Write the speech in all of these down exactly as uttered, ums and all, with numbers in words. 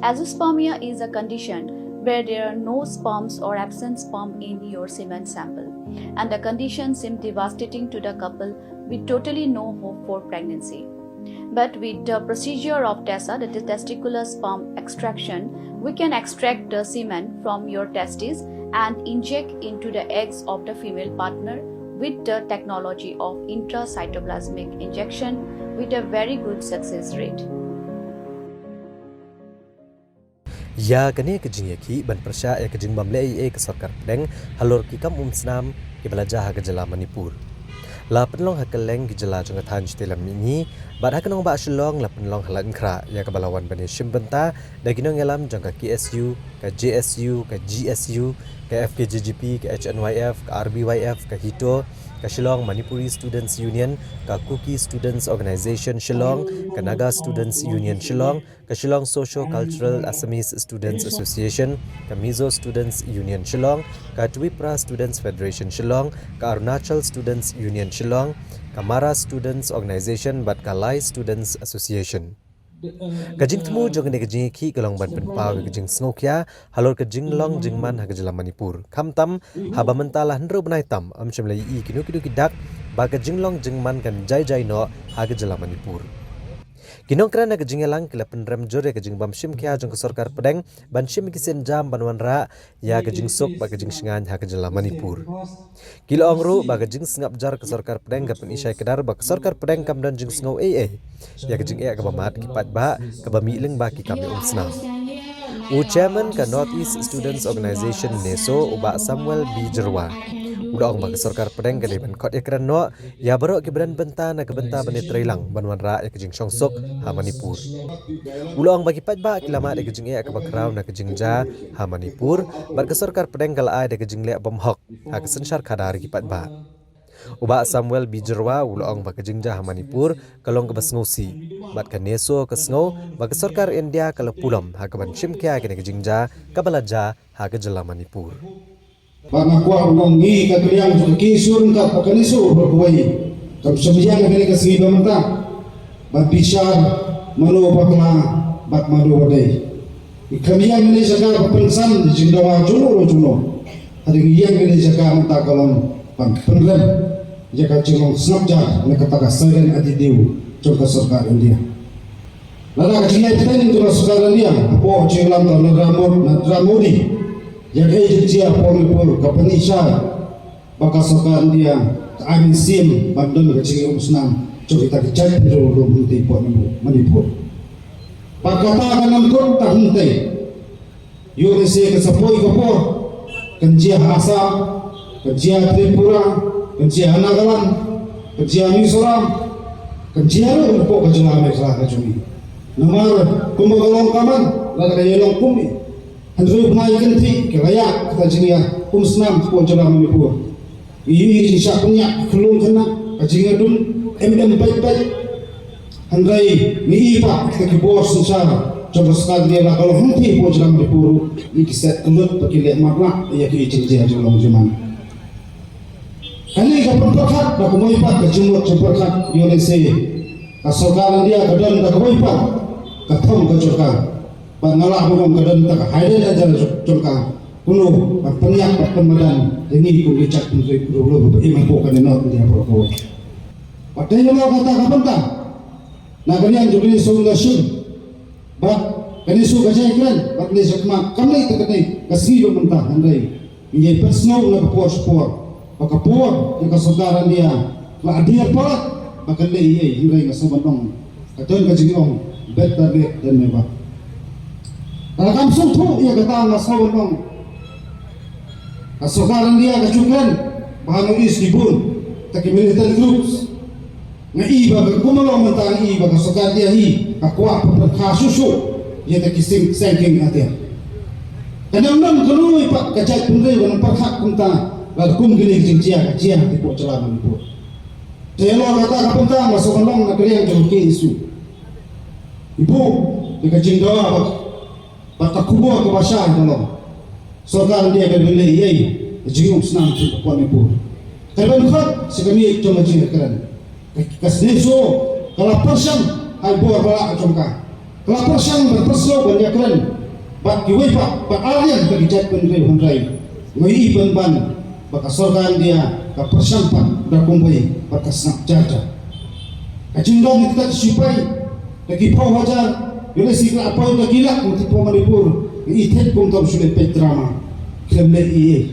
Azoospermia is a condition where there are no sperms or absent sperm in your semen sample, and the condition seemed devastating to the couple with totally no hope for pregnancy. But with the procedure of TESSA, that is testicular sperm extraction, we can extract the semen from your testes and inject into the eggs of the female partner with the technology of intracytoplasmic injection with a very good success rate. Ïa kane ka jingïakhih ban pyrshah ïa ka jingbym leh ei ei ka sorkar pdeng halor ki kam umsnam kiba la jia ha ka jylla Manipur. La pynlong ha kylleng ki jylla jong ka thaiñ Shatei Lam Mihngi bad ha ka nongbah Shillong la pynlong ha Laitumkhrah, ïa kaba la wan ban ïashim bynta da ki nongïalam jong ka KSU, ka JSU, ka GSU, ka FKJGP, ka HNYF, ka RBYF, ka HITO, ka Shillong Manipuri Students Union, ka Kuki Students Organisation Shillong, ka Naga Students Union Shillong, ka Shillong Socio Cultural Assamese Students Association, ka Mizo Students Union Shillong, ka Twipra Students Federation Shillong, ka Arunachal Students Union Shillong, ka Mara Students Organisation bad ka Lai Students Association. Ka jingthmu jong kane ka jingïakhih ka long ban pynpaw ïa ka jingsngewkhia halor ka jinglong jingman ha ka jylla Manipur, khamtam haba mynta la hynriew bnai tam ym shym la ïohi kino kino ki dak ba ka jinglong jingman kan jai jai noh ha ka jylla Manipur. Ki nongkren ha ka jingïalang ki la pynrem jur ïa ka jingbym shim khia jong ka sorkar pdeng ban shim ïa ki sienjam ban wanrah ïa ka jingsuk bad ka jingshngaiñ ha ka jylla Manipur. Ki la ong ruh ba ka jingsngap jar ka sorkar pdeng ka pyni shai kdar ba ka sorkar pdeng kam don jingsngew ei ei ïa ka jingeh kaba mad ki paidbah kaba mih lyngba ki kam ïa umsnam. U chairman ka North East Students Organisation, NESO, u Bah Samuel B Jyrwa, u la ong ba ka sorkar pdeng ka dei ban khot ïakren noh ïa baroh kiba don bynta na ka bynta ban ïatreilang ban wanrah ïa ka jingshongsuk ha Manipur. U la ong ba ki paidbah ki la mad ïa ka jingeh kaba khraw na ka jingjia ha Manipur bad ka sorkar pdeng ka la ai da ka jingleh bymhok ha ka synshar khadar ïa ki paidbah. U Bah Samuel B Jyrwa u la ong ba ka jingjia ha Manipur ka long kaba sngewsih bad ka NESO ka sngew ba ka sorkar India ka la pulom ha kaban shim khia ïa kane ka jingjia kaba la jia ha ka jylla Manipur. Ba nga kwah ban ong ngi ka kyrïang jong ka KSU ryngkat bad ka NESO baroh kawei kam shym ïeng ha kane ka sngi ba mynta ban bishar mano ba bakla bad mano ba dei. Ngi khlem ïeng ha kane ka jaka ban pynsan ïa ka jingdawa jong uno jong uno. Hynrei ngi ïeng ha kane ka jaka mynta ka long ban pynrem ïa ka jinglong sngap jar na kata ka silent attitude jong ka sorkar India. Lada ka jingïaid bteng jong ka sorkar India hapoh jingïalam u Narendra Modi, Narendra Modi ïa kaei ka jingjia hapoh Manipur ka pyni shai ba ka sorkar India ka ai mynsiem ban don ka jingïaumsnam jong kita ki jaitbynriew ruh hangtei hapoh Manipur. Bad kata ka nangkut tang hangtei. Ïoh lehse kan sa poi ka por kan jia ha Assam, kan jia ha Tripura, kan jia ha Nagaland, kan jia ha Mizoram, kan jia ruh hapoh ka jylla Meghalaya ka jong ngi. Namar kumba ka long ka man, lada ka ïalong kumne, hynriew bnai kynthih ki la ïaid kata jingïaumsnam hapoh jylla Manipur. Ngi ïohi ka jingshah pynïap, ka khyllung khynnah, ka jingïadun em em peit peit. Hynrei ngi ïohi pat kita ki bor synshar jong ka sorkar India la ka long hangtei hapoh jylla Manipur ruh ngi ki set kyllut ba ki leh marlah ïa ki jingjia jinglong jingman. Kane ka pynpyrkhat ba kumwei pat ka jingmut jingpyrkhat ïoh lehse ka sorkar India ka don da kawei pat ka thong ka jong ka. Bad nga lah ban ong ka don kata ka hidden agenda jong ka kumno ban pynïap ban pynmadan ïa ngi kum ki jaitbynriew ruh ba im hapoh kane North India baroh kawei. Bad dei na kata ka bynta na ka liang jong kane ka shu ka shim bad kane ka shu ka jingkren bad kane ka shu ka khmat kam dei tang kane ka sngi ba mynta hynrei ngi ïai pynsngew na ka por sha ka por ba ka por ïa ka sorkar India ka la dier palat ba kan leh ei ei hynrei nga sngew ban ong ka don ka jingong better late than never. Lada kam sngewthuh ïa kata nga sngew ban ong ka sorkar India ka shu kren ba ha North East ki bun ta ki militant groups. Nga i ba ka kumno mynta nga i ba ka sorkar India hi ka kwah pynpyrkhat shuh shuh ïa ta ki seng seng king ate. Ka nang nang ka nui pat ka jait pynrei ba nang pyrkhat kumta ba kum kine ki jingjia ka jia ha ki pok jylla Manipur. Te ïa la kata ka bynta nga sngewbha ban ong na ka liang jong ka KSU. Ibu ïa ka jingdawa ba Bad ka khubor kaba shai ka long sorkar India ka dei ban leh ei ei ka jingïaumsnam jong ka pdeng Manipur. Ka dei ban khot sha ka miej jong ka jingïakren. Ka snieh shuh ka la pyrshang ha i bor ba lah jong ka. Ka la pyrshang ban pyrshang ban ïakren. Bad kiwei pat, bad ar liang ki jait bynriew hynrei, nga ïohi pynban ba ka sorkar India ka pyrshang pat da kumwei bad ka sngap jar jar. Ka jingdon kita ki sipai da ki phew hajar, ïoh lehse ki la poi da ki lak, ngi tip hapoh Manipur ngi ïohi thik kumta, shu leh peit drama, khlem leh ei ei.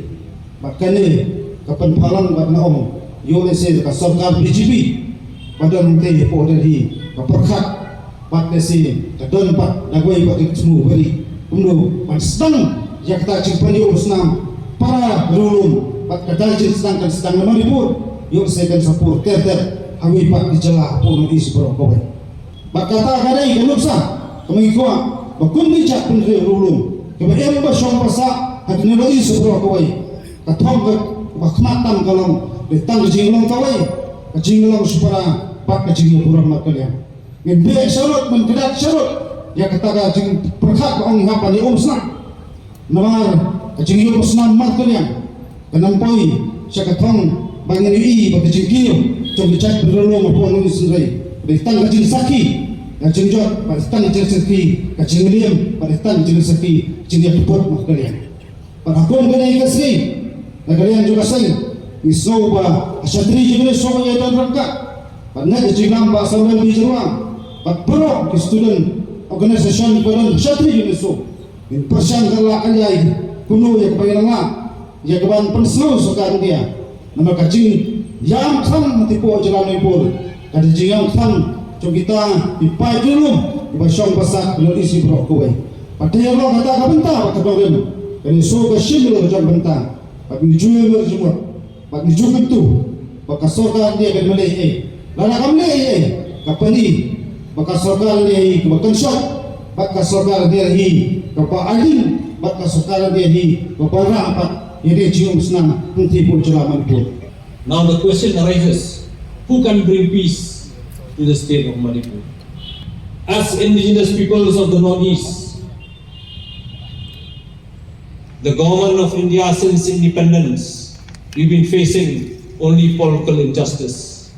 Bad kane ka pynpaw lang bad nga ong, ïoh lehse ka sorkar B J P ba don hangtei hapoh Delhi ka pyrkhat, bad lehse ka don pat da kawei pat ka thmu bari kumno ban sdang ïa kata jingpynïoh umsnam para riewlum, bad ka dei jingsdang kan sdang na Manipur, ïoh lehse kan sa pur ter ter ha kiwei pat ki jylla hapoh North East baroh kawei. Bad kata ka dei ka nuksa kaba ngi kwah ba kum ki jait bynriew riewlum kiba im ba shong ba sah ha ki North East baroh kawei, ka thong kaba khmat tam ka long, dei tang ka jinglong kawei, ka jinglong shipara bad ka jingïaburom markylliang. Ngin beh sharud, ngin kyndat sharud ïa kata ka jingpyrkhat ba ong hap ban ïa umsnam. Namar ka jingïaumsnam markylliang kan ym poi sha ka thong ba ngin ïohi ba ka jingkiew jong ki jait bynriew riewlum hapoh North East hynrei dei tang ka jingsakhi ka jingjot, bad dei tang ka jingsakhi ka jinglem, bad dei tang ka jingsakhi ka jingïakynduh markylliang. Bad ha kum kane ka sngi, na ka liang jong ka seng, ngi sngew ba ha shatri jong ka seng ïa don ryngkat bad ngi ka jinglam ba Samuel B Jyrwang bad baroh ki student organization ba don ha shatri jong ka seng. Ngin pyrshang ka la ka ïai kumno ïa ka ba ïa nga ïa ka ban pynsngew sorkar India. Namar ka jingïam kham ha ti poh jylla Manipur ka dei jingïam kham jong kita ki paid riewlum kiba shong ba sah ki North East baroh kawei. Bad te ïa long kata ka bynta ba ka dong rim ka dei shu ka shim ïa ka jong bynta bad ngi ju ïa jingmut. Bad ngi ju kyntu ba ka sorkar India kan mlei ei. Lada kam mlei ei, ka pyni ba ka sorkar India hi kaba kynshop, bad ka sorkar India hi kaba ading, bad ka sorkar India hi kaba rah pat ïa ka jingïaumsnam hangtei hapoh jylla Manipur. Now the question arises, who can bring peace to the state of Manipur? As indigenous peoples of the Northeast, the government of India, since independence, we've been facing only political injustice.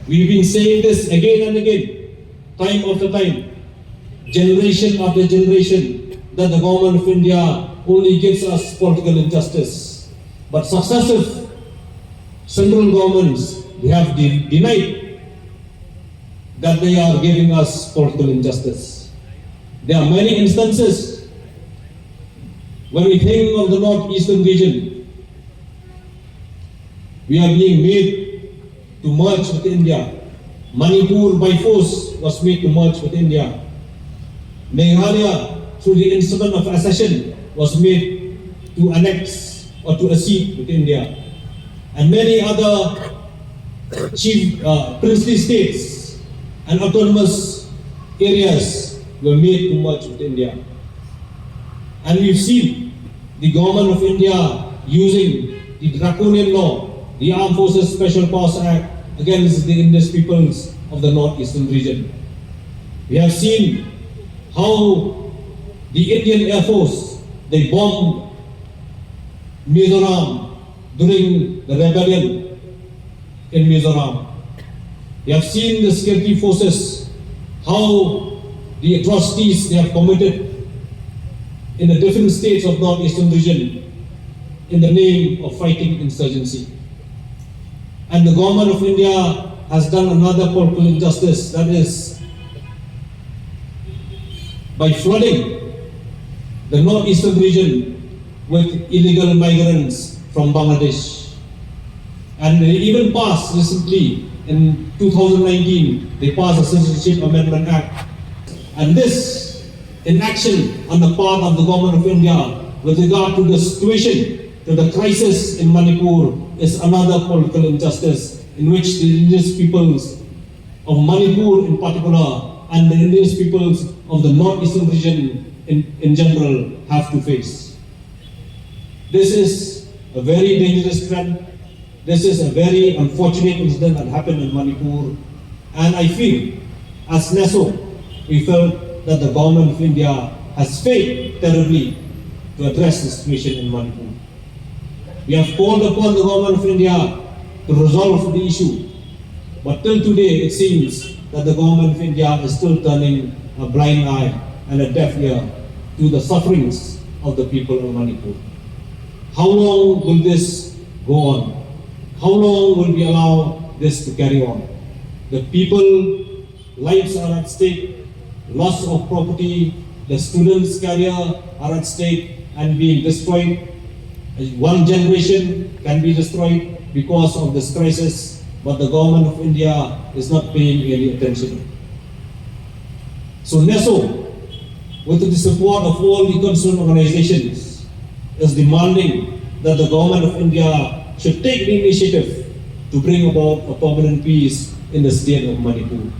We've been saying this again and again, time after time, generation after generation, that the government of India only gives us political injustice. But successive central governments, they have de- denied that they are giving us political injustice. There are many instances when we think of the northeastern region, we are being made to merge with India. Manipur by force was made to merge with India. Meghalaya, through the instrument of accession, was made to annex or to accede with India. And many other chief uh, princely states and autonomous areas were made to merge with India. And we've seen the government of India using the draconian law, the Armed Forces Special Powers Act, against the indigenous peoples of the northeastern region. We have seen how the Indian Air Force, they bombed Mizoram during the rebellion in Mizoram. We have seen the security forces, how the atrocities they have committed in the different states of northeastern region in the name of fighting insurgency. And the government of India has done another political injustice, that is by flooding the northeastern region with illegal migrants from Bangladesh. And they even passed recently, in two thousand nineteen, they passed the Citizenship Amendment Act. And this inaction on the part of the government of India with regard to the situation, to the crisis in Manipur, is another political injustice in which the indigenous peoples of Manipur in particular and the indigenous peoples of the northeastern region in, in general have to face. This is a very dangerous trend. This is a very unfortunate incident that happened in Manipur. And I feel, as NESO, we felt that the government of India has failed terribly to address the situation in Manipur. We have called upon the government of India to resolve the issue. But till today, it seems that the government of India is still turning a blind eye and a deaf ear to the sufferings of the people of Manipur. How long will this go on? How long will we allow this to carry on? The people lives are at stake, loss of property, the students' career are at stake and being destroyed. One generation can be destroyed because of this crisis, but the government of India is not paying any attention. So NESO, with the support of all the concerned organizations, is demanding that the government of India should take the initiative to bring about a permanent peace in the state of Manipur.